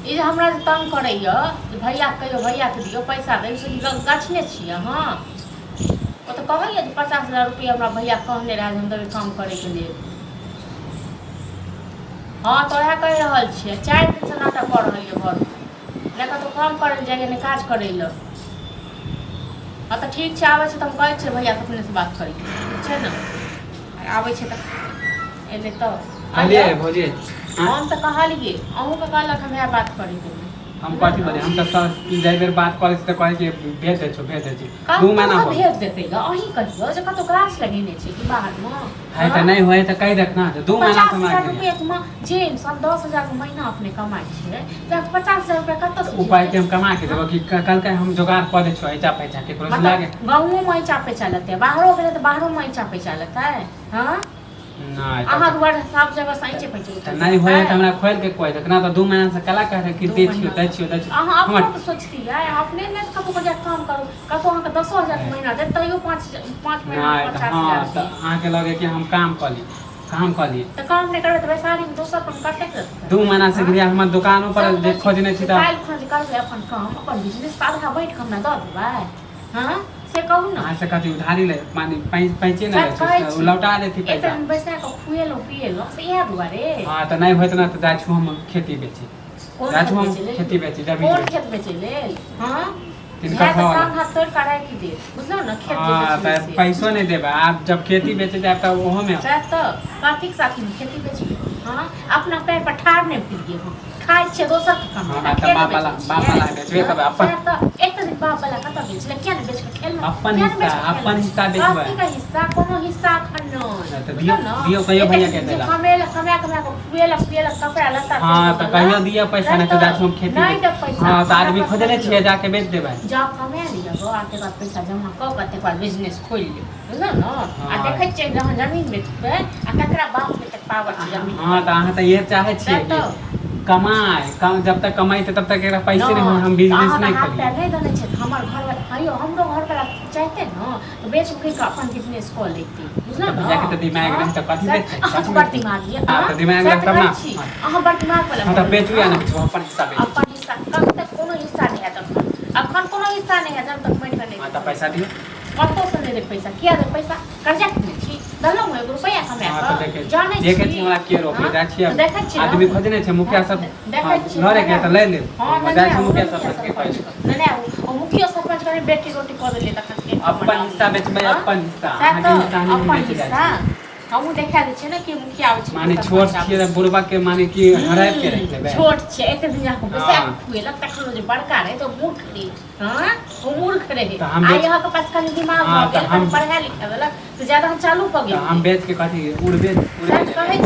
ई जे हमरा जे तंग करैया जे भैयाके कहियौ, भैयाके दियौ पैसा, दै से गछने छियै अहाँ? ओ तऽ कहैया जे 50,000 रुपैआ हमरा भैया कहने रहए जे हम देबै काम करैके लेल। हँ, तऽ उएह कहि रहल छियै, 4 दिनसँ नाटक कऽ रहल यऽ घरमे, नहि कतहु काम करै लए जाइए, नहि काज करै लए। हँ, तऽ ठीक छै, आबै छै तऽ हम कहै छियै भैयासँ, अपनेसँ बात करियौ, ठीक छै ने? आबै छै तऽ एलै तऽ कहलियै भौजी। हम तऽ कहलियै, अहूँके कहलक हम इएह बात करैके लेल। हम कथी बोलियै? हम तऽ जाहि बेर बात करै छी तऽ कहै छी भेज दै छौ, भेज दै छी। 2 महीना कतऽसँ हो भेज देतै ग? अहीं कहियौ जे कतहु गाछ लगेने छै कि बाहरमे? है तऽ नहि होइ तऽ कहि देख ने, 2 महीना पचास से हमरा हजार गेलियै। रुपैआ के जे इंसान 10,000 के महीना अपने कमाइ छै, तऽ 50,000 रुपैआ कतऽसँ उपाय भेजतै? के हम कमा के देबो कि कहलकै हम जोगाड़ कऽ दै छियौ, ऐचा पैचा केकरो से लागे। मतलब गाँवोमे ऐचा पैचा लेतै, बाहरो गेलै तऽ बाहरोमे ऐचा पैचा लेतै? हँ। नहि अहाँ तऽ दुआरे सब जगह से ऐचे पैचे तऽ नहि होइ तऽ हमरा खोलि के कहि देख ना, तऽ 2 महीना से कला कह रहे कि दू दै छियौ, महीना दै से। छियौ, दै छियौ। अहाँ हमर अपनो तऽ सोचतियै, अपने नहि कतहु जाके काम करू, कतहु अहाँके 10,000 के महीना देत तैयो 5 महीना नहि तऽ पचास हँ हजार तऽ अहाँके लगे कि हम काम कऽ ली, काम कऽ ली। तऽ काम नहि करबै तऽ बैसारीमे दोसर काम कतेक रहतै? 2 महीना से हँ? गेलियै हमर दुकानो पर सब जे कहै खोजने छी तऽ काल्हि खन जे करबै अपन काम, अपन बिजनेस, तऽ आधा बाँटि कऽ हमरा दऽ देबै? हँ, से कहू ने। अहाँ से कथी उधारी ले माने पैंचे नहि लै कहै छै, छी। ओ लौटा देती एक पैसा। दिन बैसा कऽ खुएलहुँ पिएलहुँ से इएह दुआरे। हँ, तऽ नहि होइत ने तऽ जाइ छी हम खेती बेची। कोन जाइ छी खेत हम बेचै लेल? खेती बेची, जमीन कोन बेची। खेत बेचै लेल? हँ, तीन इएह तऽ कट्ठा वाला। टांग हाथ तोड़ि कऽ राखि देत, बुझलहुँ ने? खेत जे हँ, बेचबै तऽ से पैसो नहि देबै आब, जब खेती बेचे जायब तऽ ओहोमे। सएह तऽ, कथीक साथीमे खेती बेचबै? हँ, अपना पैर पर ठाढ़ नहि भेलियै हँ, खाइ छियै दोसरके कमाइ। हँ, तऽ खेत बाप वाला बेचै बाप छियै? वाला बेचबे करबै अपन। सएह तऽ, एक दिन बाप वाला कतऽ बेचलै? किया नहि बेच कऽ खेलहुँ? अपन किया नहि हिस्सा बेच कऽ अपन खेलहुँ? हिस्सा बेचबै। कथीके हिस्सा? कोनो हिस्सा एखन नहि। नहि तऽ दियौ बुझलहुँ ने? दियौ, कहियौ एतेक भैया के दिन जे दैला। कमेलक, कमा कमा कऽ खुएलक पिएलक, कपड़ा लत्ता हँ, सब तऽ देलक। कहियो दिअ पैसा, नहि तऽ जाइ छी हम खेती नहि बेच। देब पैसा। हँ, तऽ हमरा आदमी पास खोजने नहि छियै, यऽ। जाके बेच देबै। जाउ कमा लिअ गो, आ तकर बाद पैसा जमा कऽ कऽ तकर बाद बिजनेस खोलि लेब, बुझलहुँ ने? आ हँ। देखै छियै जहन जमीन बेचबै आ ककरा बापके तक पावर छै जमीन। हँ, तऽ अहाँ तऽ इहे चाहै छियै सएह कि तऽ। कमाय कम, जब तक कमाइते तब तक एकरा पैसे नहि होय, हम तऽ बिजनेस अहाँके नहि हाथ खोलियै। पैर नहि देने छै हमर घरवला? हयौ, हमरो घरवला चाहते ने तऽ बेच बिक कऽ अपन बिजनेस कऽ लैते, बुझलहुँ तऽ ने? भैयाके तऽ दिमाग हँ रहै तऽ कथी सएह बेचतै? अहाँके कथी बड़ बेचतै? दिमाग यऽ। हँ, हँ, तऽ दिमाग सएह रहै तऽ तब ने। कहै छी, अहाँ बड़ दिमाग वला हँ, भऽ तऽ गेलहुँ बेचू या ने। नहि बेचू, अपन हिस्सा बेचै छी। अपन हिस्सा कतऽ? कोनो हिस्सा नहि हैत एखन, एखन कोनो हिस्सा नहि हैत जब तक माटि कऽ नहि हँ, देब तऽ पैसा दियौ। कतऽसँ नहि देब पैसा? किया देब पैसा? कर्जा खेने छी? देलहुँ एगो रुपैआ कमा हँ, तऽ कऽ? देखै जानै देखै छी छी हमरा के रोकले हँ जाइ छियै। तऽ देखै छियै ने आदमी हमहूँ। खोजने छै मुखिया हँ सब। देखै हँ, छियै लड़े नेने के तऽ आबू। लै लेब। हँ, जाइ नेने छी आबू मुखिया मुखिया सरपंच के सरपञ्च कहै। नेने आबू। ओ मुखियो सरपञ्च कने बेटी रोटी कऽ देलियै तखन के अपन हिस्सा बेचबै। हँ अपन हिस्सा सएह अहाँके तऽ हिस्सा नहि हम अपन बेचै जाइ हिस्सा छी। हमहूँ देखा दै छियै ने कि मुखिया आबै छै कि माने छोट सरपञ्च आबै छियै तऽ छै। बुढ़बा के माने कि हड़पि के राखि लेबै? छोट छै, एते दिन अहाँके बैसा हँ कऽ खुएलक, तखन ओ जे बड़का रहै तऽ ओ मूर्ख रहै। हँ, ओ मूर्ख रहै। तऽ हम आइ बेच अहाँके पास कनि दिमाग हँ भऽ तऽ गेल, हम कनि पढ़ाइ लिखाइ देलक तऽ ज्यादा अहाँ चालू भऽ तऽ हम गेलियै। बेच के कथी उड़बे सएह उड़बे तऽ कहै जेबै।